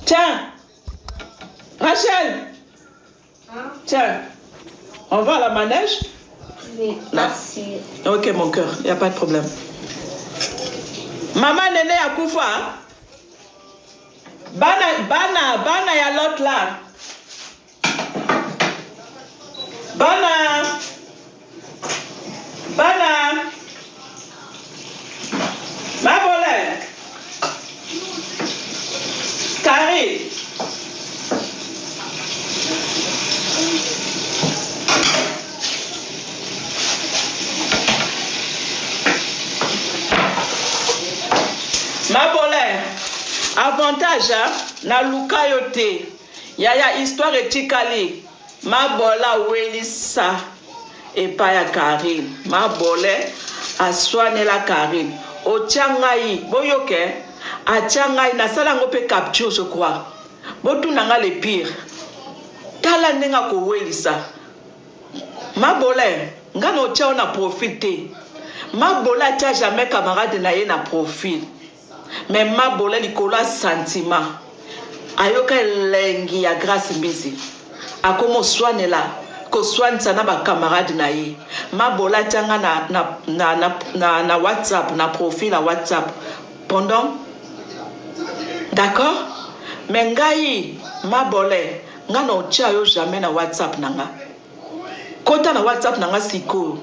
Tiens, Rachel. Hein? Tiens, on va à la manège? Oui, merci. Ok, mon cœur, il n'y a pas de problème. Maman Néné akufa. Bana, bana, bana ya l'autre là. Bana. Bana. Mabole. Karine. Mabole. Avantage, hein? Naluka yo te. Yaya histoire etikali. Mabola welisa epai ya Carine. Mabole aswanela Carine. Otia ngai, boyoke, atia ngai nasala yango mpe capture je crois. Botuna nga le pire. Tala ndenge akowelisa. Mabole, nga na otia yo na profil te. Mabole atia jamais camarade na ye na profil. Mais Mabola likolo ya sentiment ayoka elengi ya Grace Mbizi akoma oswanela koswanisa na ba camarade na ye. Mabola atia nga na, na, na, na, na, na WhatsApp na profil ya WhatsApp pendant d'accord mais ngai Mabole nga na otia yo jamais na WhatsApp na nga. Kota na WhatsApp na nga sikoyo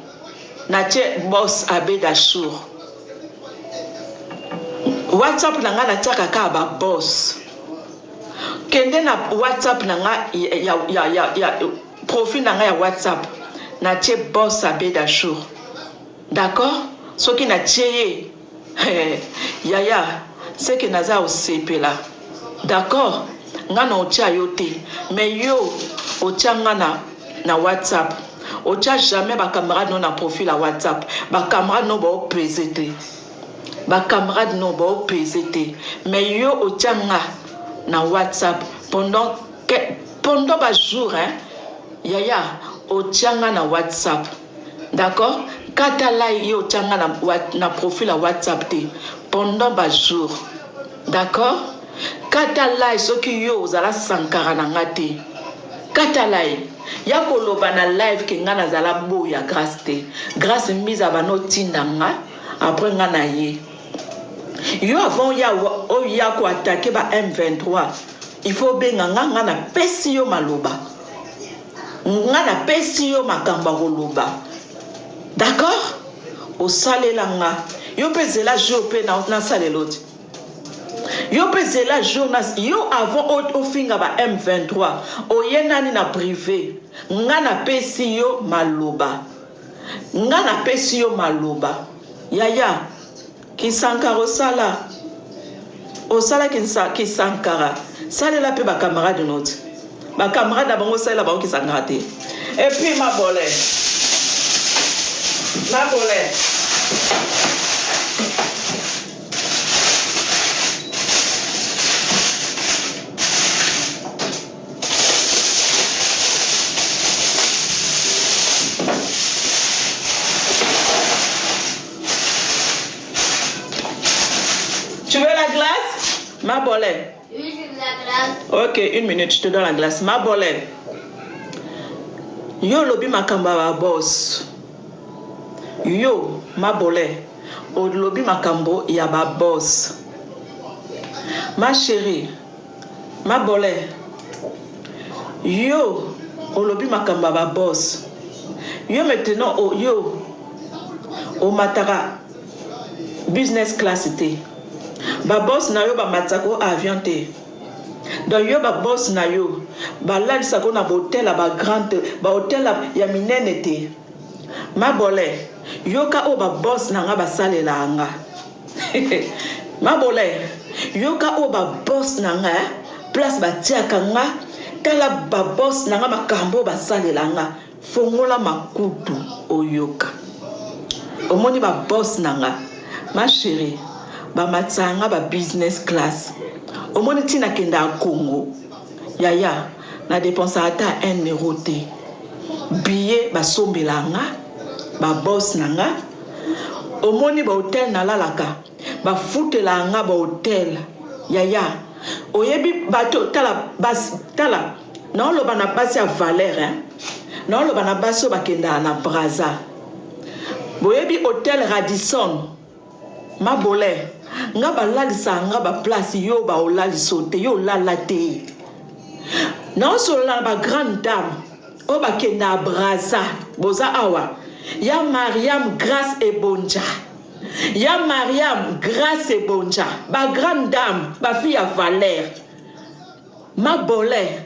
natie boss Abed Achour. WhatsApp na nga natiaka kaka ba boss. Kende na WhatsApp na nga ya, ya, ya, ya profil na nga ya WhatsApp natie boss Abed Achour. D'accord? Soki natie ye Hey, yaya seke naza osepela d'accord nga na otia yo te mais yo otia nga na, na whatsapp otia jamais ba camarade no na profil ya whatsapp ba camarade no baopese te ba camarade no baopese te mais yo otia nga na whatsapp pendant pendant ba jour hein yaya otia nga na whatsapp D'accord kata lay yo otia nga na, na profil ya whatsapp te pendant ba jour d'accord kata lay soki yo ozala sankara na nga te kata lay ya koloba na live ke nga nazala boya grace te grace mbiza bana otinda nga après nga na ye yo avant ya oya ko attaquer ba M23 il faut obenga nga nga na pesi yo maloba Nga na pesi yo makambo ya koloba d'accord osalela nga yo pe zela jour pe nasalela oti yo pe zela jour na yo avant ofinga ba M23 oye nani na privé nga na pesi yo maloba nga na pesi yo maloba yaya Kisankara osala osala kisankara salela pe ba camarade noti ba camarade na bango osalela bango kisankara te et puis mabole mabole Tu veux la glace Ma bolé. Oui, je veux la glace. Ok, une minute, je te donne la glace. Ma bolé. Yo lobi makambo ya boss. Yo, ma bolé. Olobi makambo ya ba boss. Ma chérie, ma bolé. Yo olobi makambo ya ba boss. Yo maintenant oh, yo omataka business class te. Ba boss na yo bamatisaka yo avion te. Donc yo ba boss na yo balalisaka yo na ba hotel ya ba grande ba hotel ya minene te. Mabole yoka oyo ba boss na nga basalelaka nga. Mabole yoka oyo ba boss na nga eh, place batiaka nga tala ba boss na nga makambo oyo basalela nga fongola makutu oyoka omoni ba boss na nga ma chérie bamatisaka nga ba business class omoni ntina akendaka congo yaya na depensaka ata 1 euro te billet basombela nga ba boss na nga omoni ba hotel nalalaka bafutelaka nga ba hotel yaya. Oyebi bato, tala basi, tala naoloba na basi ya valeur, hein? Naoloba na basi oyo bakendaka na Braza. Boyebi hotel Radisson Mabole, nga balalisaka nga ba place yo ba olaliso te, yo olala te. Naosolola na ba grande dame oyo bakendaka Braza, boza awa ya Mariam Grace Ebonja, ya Mariam Grace Ebonja, ba grande dame, ba fille ya valeur. Mabole,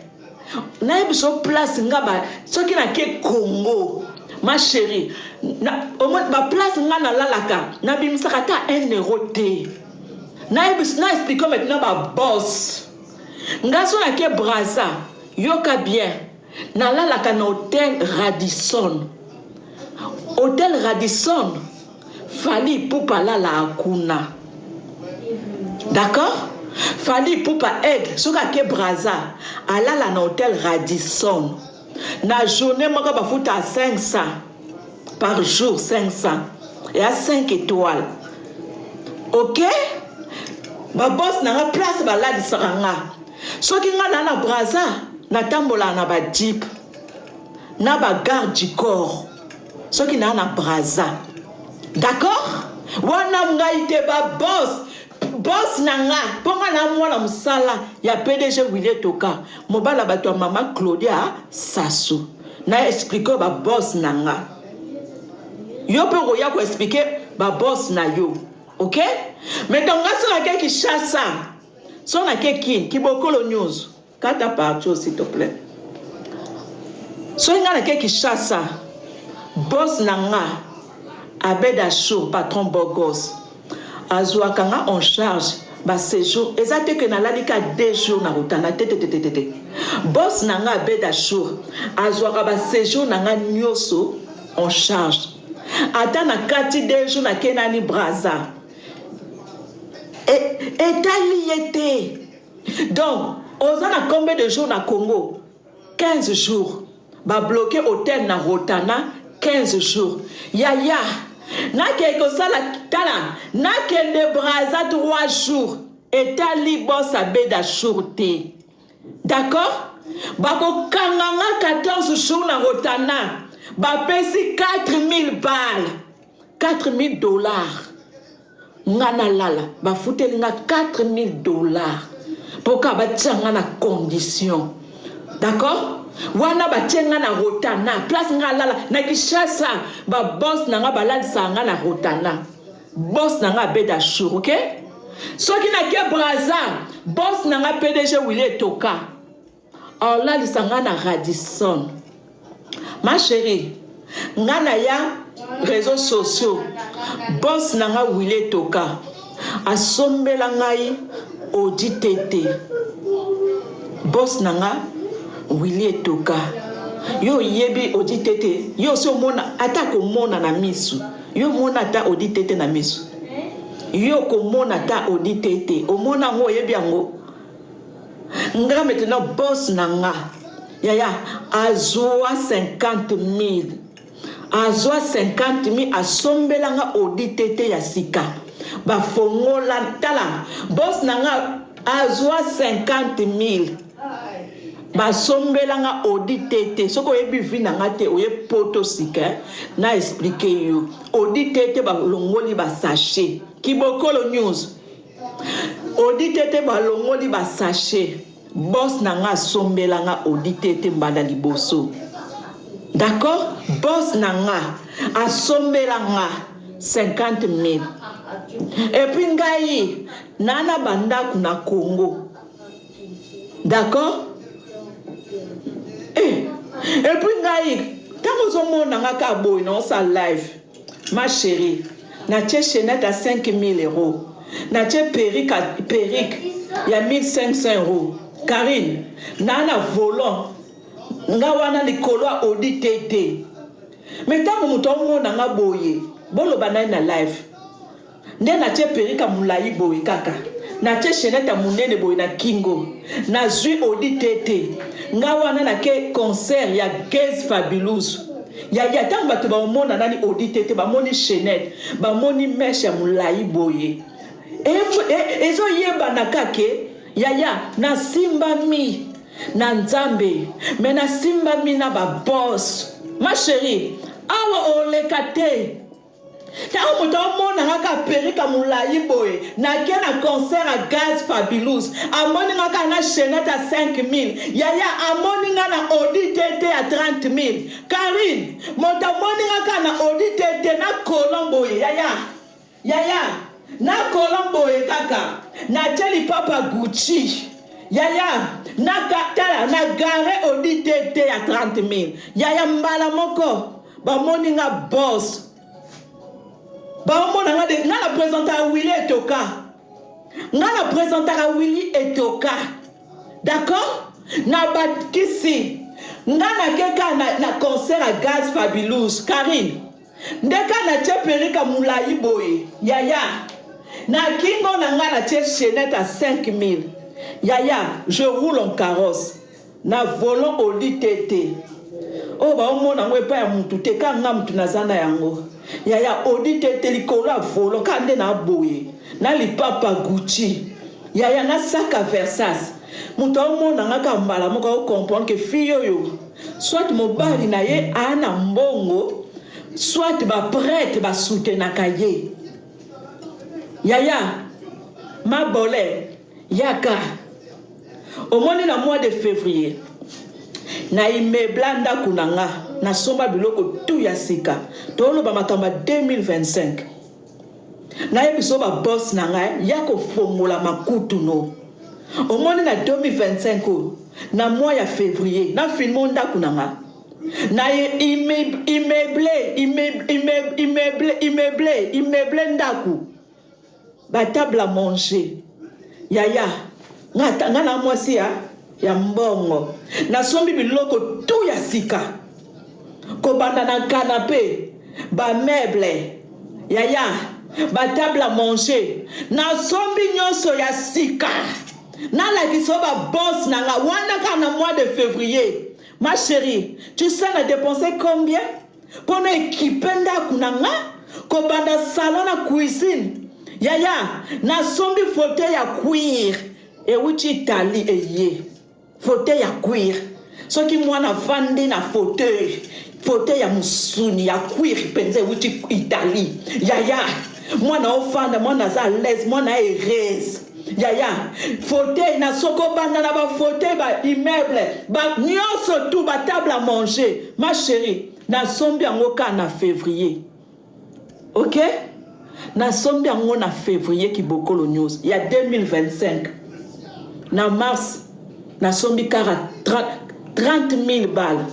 nayebi so place nga ba soki nake Congo ma chérie na, ba place nga nalalaka nabimisaka ata 1 euro te. Nayebi na explique maintenant ba boss nga so nake Brazza, yoka bien, nalalaka na hotel Radisson. Hotel Radisson, Fally Ipupa alalaka kuna, d'accord? Fally Ipupa Aigle soki ake Brazza alala na hotel Radisson. Na journée moko bafuta 500 par jour, 500 ya 5 étoiles, ok? Baboss na nga place balalisaka nga, soki nga na na Braza natambolaka na bajeep na bagarde du corps soki naa na Braza, d'accord? Wana ngai te, baboss, boss na nga, mpo nga na mwana mosala ya PDG Willie Toka, mobala bato ya mama Claudia Sasu. Na explique oyo baboss na nga, yo mpe okoya koexpliquer baboss na yo, ok? Mais donc nga so nake Kinshasa, so nake Kin, Kibokolo News, kata partout s'il te plaît. Soki nga nake Kinshasa, boss na nga Abed Achour, patron bogos, azwaka nga en charge baséjour. Eza te ke nalali ka 2 jours na kotanda te, te, te, te, te. Boss na nga Abed Achour azwaka baséjour na nga nyonso en charge. Ata na kati 2 jours nake nani Braza, etali ye te. Donc oza na combien de jours na Congo? 15 jours. Babloquer hotel na Rotana 15 jours. Yaya, nakei kosala, tala, nakende Braza 3 jours, etali boss Abeda jour te, d'accord? Bakokanga nga 14 jours na Rotana, bapesi 4000 balles, 4000 $. Nga nalala, bafuteli nga 4000 $ mpo ka batia nga na condition, d'accord? Wana batie nga na Rotana, place nga alala na Kinshasa, baboss na nga balalisaka nga na Rotana, boss na nga Abeda Chour, ok? Soki nake Braza, boss na nga PDG Willi Etoka aolalisa nga na Radisson. Ma chérie, nga na ya réseaux sociaux, boss na nga Willi Etoka asombela ngai Audi TT. Boss na nga Willi Etoka, yo oyebi Audi TT? Yo osi omona ata komona na misu? Yo omona ata Audi TT na misu? Yo komona ata Audi TT, omona yango, oyebi yango? Nga maintenant, boss na nga, yaya, azwa 50 000, azwa 50 000, asombelanga Audi TT ya sika, bafongola. Tala, boss na nga azwa 50 000, basombelanga Audi TT. Soki oyebi vie na nga te, oye poto sika, na expliquer yo. Audi TT, balongoli basachet. Kibokolo News, Audi TT, balongoli basachet. Boss na nga asombelanga Audi TT mbala liboso, d'accord? Boss na nga asombelanga 50 000. Et puis ngai naa na bandako na Congo, d'accord? Eh, et puis ngai ntango ozomona nga kaka boye naosala live, ma chérie, natie chaînette ya 5000 €, natie perruque ya 1500 €. Karine, naa na volant nga wana likolo ya Audi TT. Mais ntango moto omona nga boye, boloba nai na live nde natie perruque ya molai boye, kaka natie chaînette ya monene boye na kingo, nazwi Audi TT nga wana, nake concert ya Gaz Fabulous. Ya ntango bato baomona nani Audi TT, bamoni chaînette, bamoni mèche ya molai boye, ezoyebana kake. Yaya, nasimbami na Nzambe, mais nasimbami na ba boss. Ma chérie, awa oleka te. Ntango moto amona nga kaka perika molai boye, nake na concert ya Gaz Fabilous, amoni nga kaka na chaînette ya 5000. Yaya, amoni nga na Audi TT ya 30000. Karine, moto amoni nga kaka na Audi TT na colon boye, yaya. Yaya, na colon boye kaka, natie lipapa Gucci. Yaya, na tala, na gare Audi TT ya 30000. Yaya, mbala moko bamoni nga boss. Baomona nga de nga na presentaka Willy Etoka. Nga na presentaka Willy Etoka. D'accord? Na bakisi nga nakeka na, na concert ya Gaz Fabulous Karine. Ndeka na tie perika mulayi boye yaya. Na kingo na nga na tie chaînette à 5000. Yaya, je roule en carrosse. Na volant Audi TT. Oyo baomona yango epai ya mutu te, kaka nga mutu naza na yango. Yaya Audi TT likolo ya volant kaka nde na boye. Na lipapa Gucci. Yaya na saka Versace. Moto aomona nga kaka mbala moko ao comprendre que fille oyo soit mobali na ye aa na mbongo, soit ba prêtre ba soutenaka ye. Yaya mabole yaka. Omoni na mois de février na immeuble ndako na nga nasomba biloko tout ya sika, toloba makambo ya 2025. Nayebi so ba boss na ngai ya kofongola makutu no. Omoni na 2025 oyo na mois ya février na filme ndako na nga na immeuble immeuble immeuble immeuble ndako ba table à manger. Yaya, nga na mwasi ya mbongo nasombi biloko tu ya sika, kobanda na canapé, ba meuble, yaya, ba table à manger, nasombi nyonso ya sika. Nalakisa ba boss na nga wana kaka na mois de février. Ma chérie, tu sais na dépensé combien mpona équipe ndako na nga, kobanda salon na cuisine? Yaya, nasombi fauteuil ya cuir ewuti Italie, eye fauteuil ya cuir. Soki mwana avandi na fauteuil, fauteuil ya mosuni ya cuir mpenza ewuti Italie, yaya, mwana ofanda, mwana aza à l'aise, mwana heureuse. Yaya, fauteuil na soki obanda na bafauteuil, ba immeuble ba nyonso tu, batable à manger, ma chérie, nasombi yango kaka na février. Ok, nasombi yango na février kibokolo nyonso ya 2025. Na mars nasombi kaka 30 000 balles.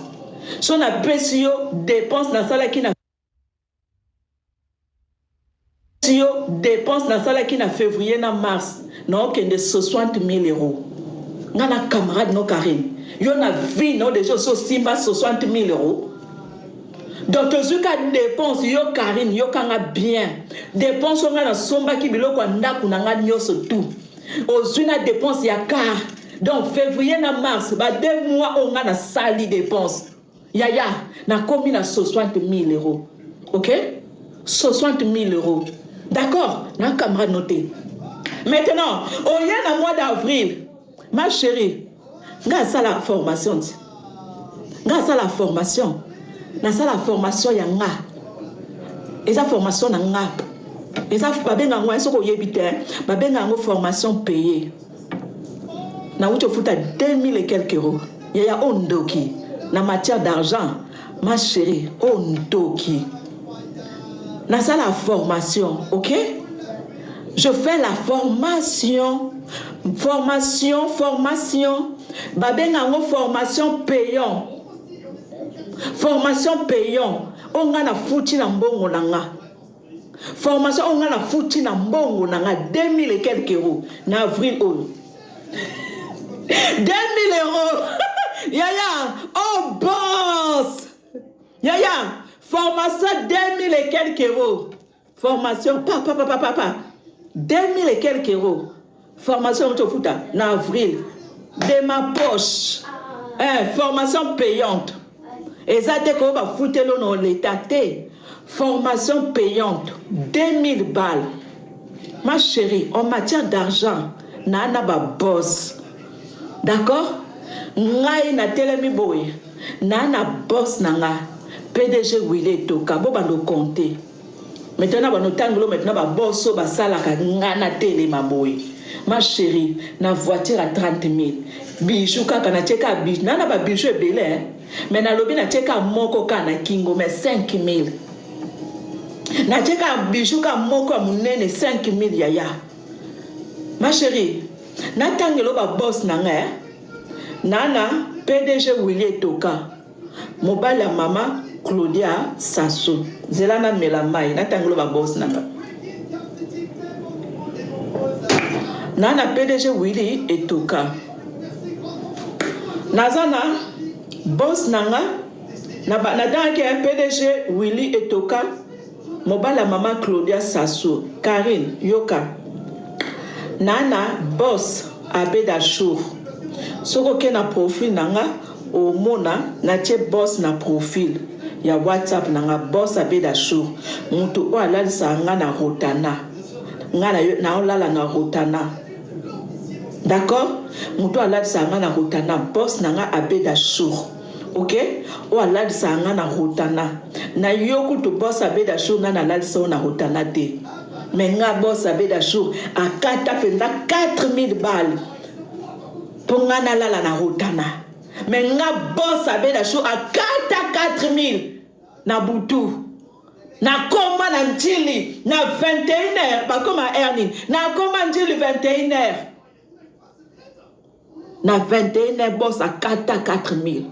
So napesi yo dépense nasalaki na yo, dépense nasalaki na février na mars, naokende 60 000 euros. Nga na camarade no Karine, yo na vie no déjà osi osimba 60 000 euros. Donc tozwi ka dépense yo Karine, yokanga bien, dépense oyo nga nasombaki biloko ya ndako na nga nyonso tu, ozwi na dépense ya car. Donc février na mars, ba 2 mois oyo nga nasali dépense, yaya, nakomi na 60 000 euros. Ok, 60 000 euros, d'accord? Na camarade noté. Maintenant oya na mois d'avril, ma chérie, nga asala formation ti nga asala formation, nasala formation ya nga, eza formation na nga, eza babenga yango, soki oyebi te, babenga yango formation payée. Nauti ofuta 2000 et quelques euros. Yaya, oyo ndoki na matière d'argent. Ma chérie, oyo ndoki. Nasala formation, ok, je fais la formation, formation, formation, babenga yango formation payant, formation payant oyo nga nafuti na mbongo na nga, formation oyo nga nafuti na mbongo na nga 2000 et quelques euros na avril oyo. 2000 euros, yaya. Oh boss, yaya, formation 2000 et quelques euros, formation papa papa papa, 2000 et quelques euros formation oyo tofuta na avril de ma poche, eh, formation payante eza te koyo bafuteli oyo na leta te, formation payante 2000 balles. Ma chérie, en matière d'argent, Naa na ba boss. D'accord? Ngai natelemi boye. Naa na boss na nga. PDG Willy Etoka. Bo bando compter. Maintenant bando tangelo maintenant ba boss oyo basalaka nga natelema boye. Ma chérie, na voiture à 30 000. Bijou kaka na tie kaka bijou. Naa na ba bijou ebele hein. Mais nalobi na tie kaka moko kaka na kingo mais 5 000. Na tie kaka bijou kaka moko ya munene 5 000 yaya. Ma chérie, natangelo ba boss na nga eh? Nana PDG Willy Etoka, mobali ya mama Claudia Sassou. Zela na mela mai, natangelo ba boss na nga. Nana PDG Willy Etoka. Naza na boss na nga na natangaki PDG Willy Etoka Mobali ya maman Claudia Sassou Carine yoka Nana boss Abed Achour soki oke na profil na nga omona natie boss na profil ya WhatsApp na nga boss Abed Achour mutu oyo alalisaka nga na Rotana nga naolala na Rotana d'accord mutu oyo alalisaka nga na Rotana boss na nga Abed Achour ok oyo alalisaka nga na rotana na yo kutu boss abeda jour nga nalalisa yo na rotana te me nga boss abeda jour akata mpenza 4000 bale mpo nga nalala na rotana me nga boss abeda jour akata 4000 na butu nakoma na njili na 21 heure bakoma heure nini nakoma njili 21 heure na 21 heures boss akata 4000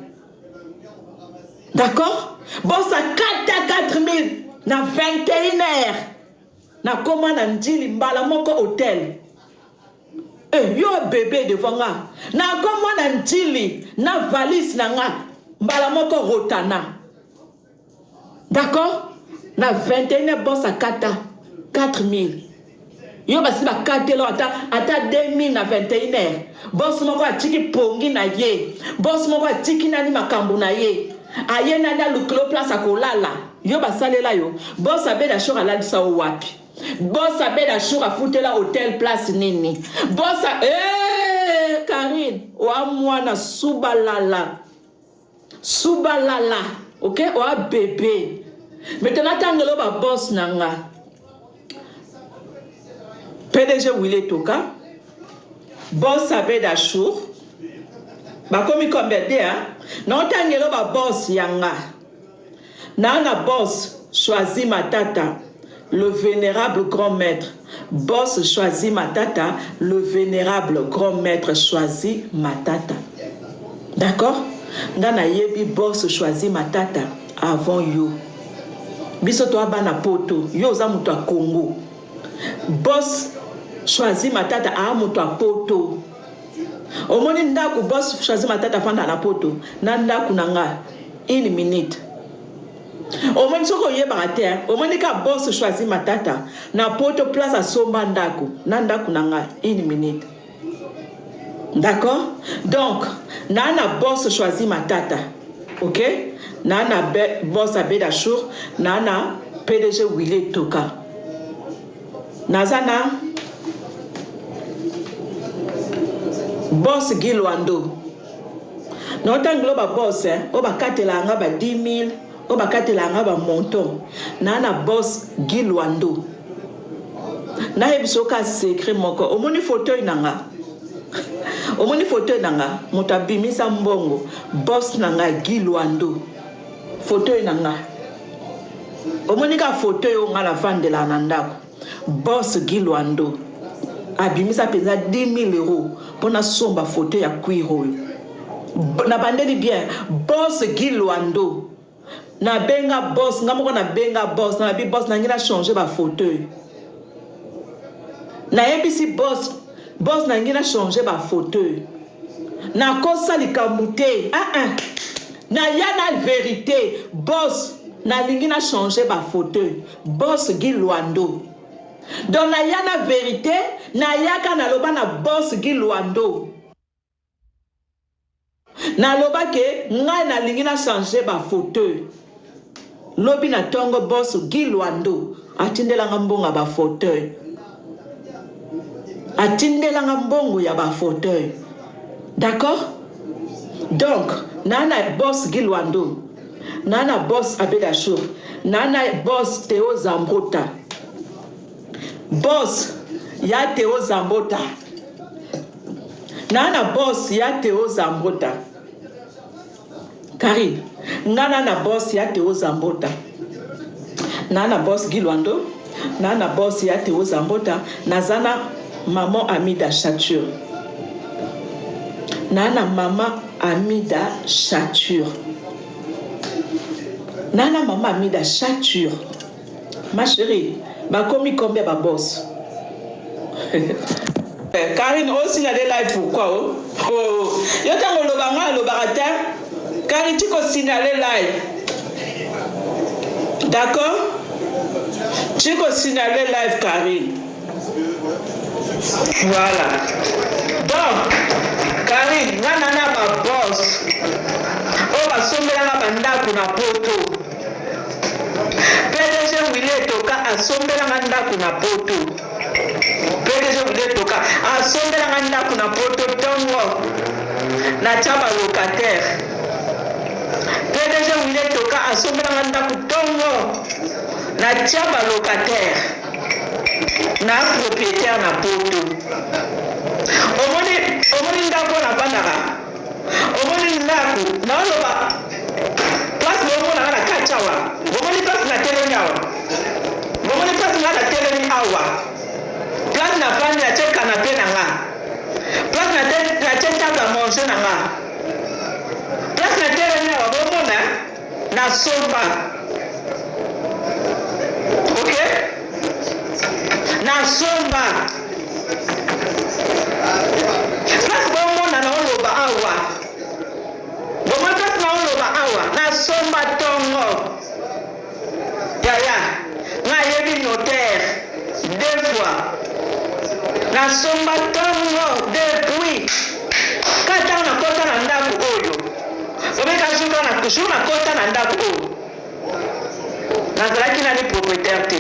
d'accord boss akata 4000 na 21 heures nakoma na njili mbala moko hotel eh, yo bebe devant nga nakoma na njili na valise na nga mbala moko rotana D'accord Na 21 heures boss akata 4000. Yo basi bakatela ata ata 2000 na 21 heures. Boss moko atiki pongi na ye. Boss moko atiki nani makambo na ye. Aye nani alukilo place akolala. Yo basalela yo. Boss abeda shor alalisa yo wapi? Boss abeda shor afutela hotel place nini? Boss a... Eh, Karine, oa mwana subalala. Suba lala, ok? Oa bebe. Maintenant tangelo ba boss na nga. PDG Willy Toka, boss Abed Achour, bakomi combien de hein? Na otangelo ba boss ya nga. Na na boss Choisi Matata, le vénérable grand maître. Boss Choisi Matata, le vénérable grand maître Choisi Matata. D'accord? Nga nayebi boss Choisi Matata avant yo. Biso toa bana poto, yo oza moto ya Congo. Boss Choisi Matata a moto ya poto. Omoni ndako boss Choisi Matata afanda na poto na ndako na nga une minute. Omoni soki oyebaka te omoni ka boss Choisi Matata na poto place asomba ndako na ndako na nga une minute. D'accord? Donc, na na boss Choisi Matata. OK? Na na boss Abeda Chour, na na PDG Willy Toka. Naza na boss Guy Luando. Na otangelo ba boss eh, oyo bakatela nga ba 10 000, oyo bakatela nga ba montant. Na na boss Guy Luando. Nayebisa yo ka secret moko, omoni fauteuil na nga. Omoni fauteuil na nga, moto abimisa mbongo, boss na nga Guy Luando. Fauteuil na nga. Omoni ka fauteuil oyo nga nafandela na ndako. Boss Guy Luando abimisa mpenza 10 000 euros mpo nasomba fauteuil ya cuir oyo. Nabandeli bien, boss Guy Luando. Nabenga boss, nga moko nabenga boss, nalobi boss nangi na changer ba fauteuil. Nayebisi boss, boss nangi na changer ba fauteuil. Nakosa likambo te. Ah ah. Naya na verite, boss nalingi na changer ba fauteuil. Boss Guy Luando. Donc naya na verite, nayaka naloba na boss Guy Luando. Naloba ke ngai nalingi na changer ba fauteuil. Lobi na tongo boss Guy Luando atindela nga mbongo ya ba fauteuil. Atindelanga mbongo ya ba fauteuil. D'accord? Donc, nana boss Gilwando, nana boss Abedashour, nana boss Theo Zambrota. Boss ya Theo Zambota. Nana boss ya Theo Zambota. Karine, nga na na boss ya Theo Zambota. Na na boss Guy Luando, na na boss ya Theo Zambota, naza na maman Amida Chature. Na na maman Amida Chature. Na na maman Amida Chature. Ma chérie, bakomi combien ba boss? Eh, Karine osila de live pourquoi oh? Oh, yo ntango oloba ngai alobaka te. Karine ti kosignale live. D'accord? Ti kosignale live Karine. Voilà. Donc, Karine, nga na na ba boss oyo basombelanga bandako na poto. PDG Willy Etoka asombela nga ndaku na poto. PDG Willy Etoka asombela nga ndaku na poto tongo. Na tia ba locataire. PDG Willy Etoka asombela nga ndaku tongo. Na tia ba locataire. Na propriétaire na poto. Omoni omoni ndako na vandaka. Omoni ndaku naoloba place bomonaka na kati awa bomoni place na telemi awa bomoni place nga na telemi awa place na fandi na tie canape na nga place na tie table à manger na nga place na telemi awa bomona na somba ok na somba place bomona na oloba awa bomoni place na oloba awa na somba tongo yaya nga ayebi notaire deux fois na somba tongo depuis ka ntango nakota na ndako oyo obeka jour nakota na ndako oyo Nazalaki nani proprietaire te.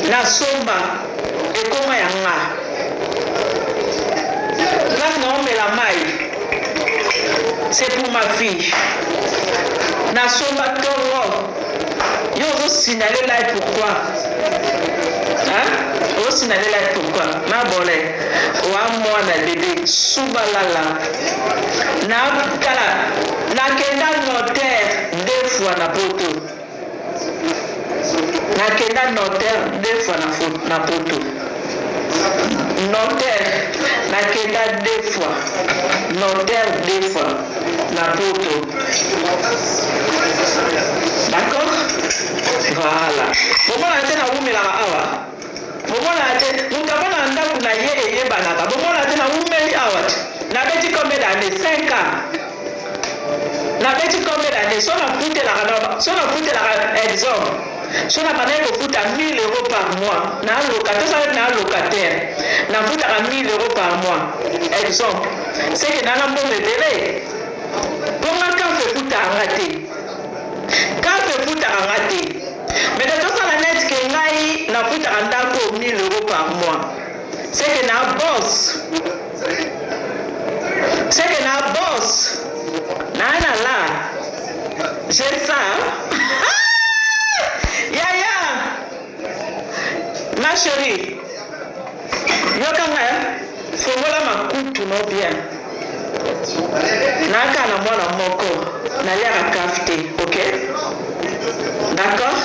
Nasomba ekoma ya nga. Place naomela mayi c'est pour ma fille. Nasomba tongo. Yo ozo signaler live pourquoi? Hein? Ozo signaler live pourquoi? Ma bole. Wa mwana bebe suba lala. Na tala nakenda notaire deux fois na poto. Nakenda notaire deux fois na, na poto. Notaire nakenda deux fois. Notaire deux fois na poto. D'accord? Voilà. Bomona te nawumelaka awa. Bomonaka te mutu avandaka ndaku na ye eyebanaka bomonaka te na wumeli awa te na beti combien d'annee 5 ans na beti combien d'annee so na futelaka na so na futelaka exemple so na bandaki kofuta 1000 euros par mois na loka tosala na locataire na futaka 1000 euros par mois exemple c'est que na na mbongo ebele po nga kafe efutaka nga te kafe efutaka nga te Mais de tosala net que ngai nafutaka ndako 1000 euros par mois. C'est que na boss. C'est que na boss. Na na la. J'ai ça. Yaya. Ma chérie. Yoka nga fongola makutu no bien. Naka na mwana moko naliaka kaf te, ok? D'accord?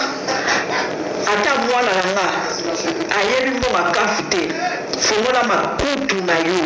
Ata mwana na nga ayebi mbongo ya kaf te, fongola makutu na yo.